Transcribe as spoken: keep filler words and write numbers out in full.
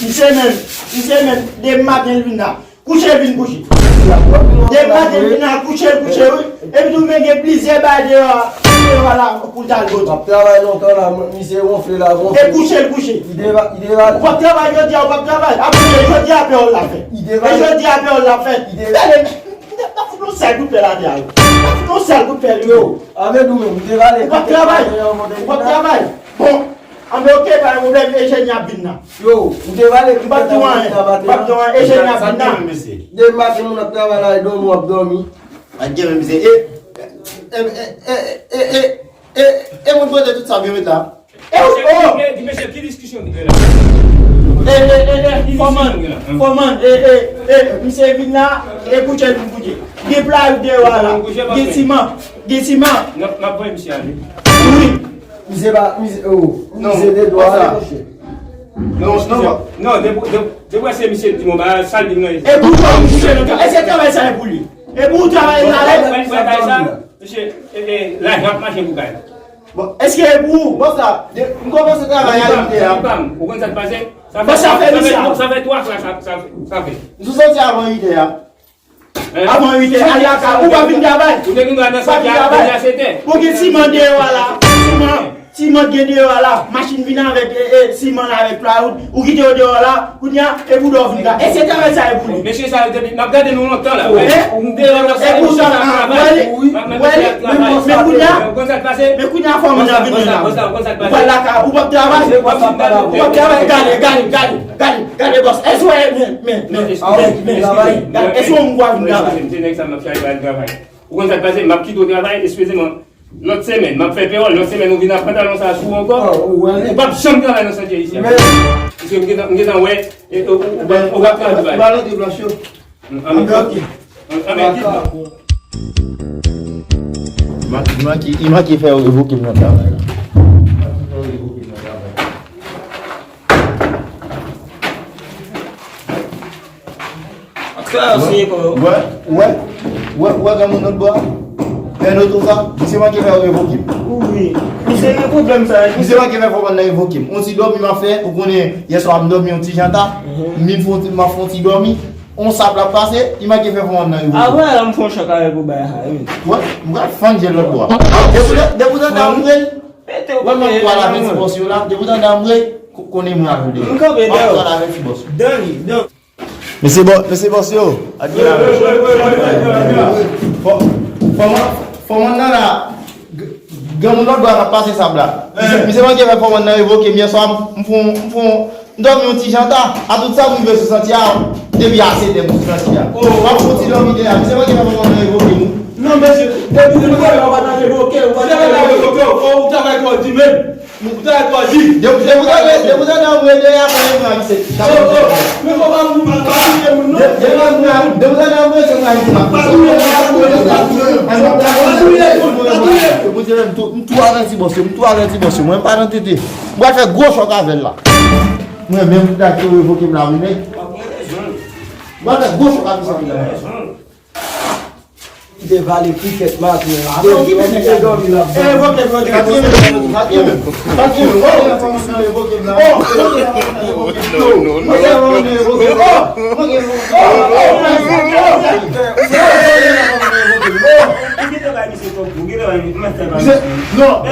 Misye menm, misye menm, depi maten l vin la. Kouche vin kouche. Depi maten vin nan kouche, l kouche, wi. Epi tou men gen plizyè bagay deyò, deyò la pou l t al pote. W ap travay lontan la, misye wonfle la, wonfle. E kouche, l kouche. Li deva, li deva. Ou p ap travay jodi a, ou p ap travay. Apre jodi a, pè w la fèt. Li deva. E jodi a, pè w la fèt. Li deva. Gade, n ap fout yon sèl kout pè la deyò. N ap fout yon sèl kout pè, yo. Avèk ou menm, li deva. Ou p ap travay. Ou p ap travay. Bon, anben, oke, pa gen pwoblèm, enjenyè ap vin nan. Yo, ou te vale. M p ap di w anyen, m p ap di w anyen, enjenyè ap vin nan. Depi maten moun ap travay la, e dòmi w ap dòmi. Pa gen menm se, e, e, e, e, e, e, e, e, e, moun pote tout sa vin met la. E, o, o. Di mesye, ki diskisyon ki gen la? E, e, e, e, fòman, fòman, e, e, e, misye vin la, e kouche l vin kouche. Gen playwood deyò a la, gen siman, gen siman. N ap, n ap voye misye ale. Wi. Misye pa, misye, oh, misye de dwa la. Non, non, non, de, de, de wè se misye di bon, ba, sa l di nan. E pou ou kouche nan travay, e se travay sa e pou li. E pou ou travay la, misye, e, e, lajan ap mache pou kay. Bon, èske e pou ou? Bon, sa, de, m kòmanse travay a uit è a. Ou konn sa k pase? Sa fè, sa fè, sa fè twa fwa sa, sa, sa fè. M sou soti avan uit è a. Avan uit è, al lakay ou, pa vin travay. Ou te vin travay nan sèt è, jodi a sèt è. Ou gen siman deyò a la, siman, siman gen deyò a la, machin vin avèk, e, e, siman la avèk playwood, ou kite yo deyò a la, kounye a, e pou dò vin travay. E se travay sa e pou li. Mesye sa yo depi, n ap gade nou lontan la. Ou deyò nan sèt è, mesye sa travay. Men kounye a, men kounye a fò moun nan vin la. Ou pral lakay ou, p ap travay, ou p ap travay, gade, gade, gade. Gade, gade, bòs. Èske w wè, men, men, men, men, men, men, gade, èske w wè m kwa vin travay? Eskize m, se nèg sa m ap chache al travay. Ou konn sa k pase? M ap kite w travay, eskize m. Lòt semèn, m ap fè pewòl. Lòt semèn, ou vin ak pantalon sa sou ou ankò. Ou p ap janm travay nan chantier isi a. Paske m gentan, m gentan wè, e, ou, ou, ou p ap, ou p ap travay. Anben, ok. Anben, kit la. Li manke, li manke fè yo revoke m nan travay la. Wè, wè, wè, wè, granmoun lòt bò a. Fè noto sa, misye manke fè yo revoke m. Wi. Misye gen pwoblèm sa. Misye manke fè fòman nan revoke m. On ti dòmi m ap fè, ou konnen, yè swa m dòmi on ti jan ta. M vin fè on ti, m ap fè on ti dòmi. On sap l ap pase, li manke fè fòman nan revoke m. Apre la, m fè on chòk avèk ou bay sa, wi. Wè, m pral fann jèl lòt bò a. Depi w tande, depi w tande a m rele. Wè, m ap pale avèk ti bòs yo la. Depi w tande a m rele, ko-, konnen mwen avè w deja. M kanpe dèyè w. M ap pale avèk ti bòs yo. Dani, Dani. Mesye bò-, mesye bòs yo. Fò-, fòman, fòman nan la. G-, granmoun lòt bò a k ap pase sab la. Misye, misye manke fè fòman nan revoke m yè swa, m, m fè on, m fè on, m dòmi yon ti jan ta. A tout sa m rive sou chantier a, depi a sèt è m sou chantier a. M ap fè on ti dòmi dèyè a. Misye manke fè fòman nan revoke m wi. Non, mesye, depi, depi w pa ta revoke, ou pa ta revoke, ou travay twò di menm. Ou travay twò di. Depi, depi w tande, depi w tande anmwe dèyè a, konnen mwen avise. Oh, oh, men fò pa, pa, pa touye moun, non. Depi w tande anmwe, se mwen avise. Pa touye moun, pa touye moun, pa touye moun. Pa touye moun, pa touye moun. Pou di m tou, m tou avèti bòs yo, m tou avèti bòs yo. Mwen pa nan tete. M pral fè gwo chòk avè l la. Mwen menm, pou dakte revoke m la, wi, men. M pral fè gwo chòk avè sa, wi, la. Li te vale pikèt maten an. Li te dòmi la. Non.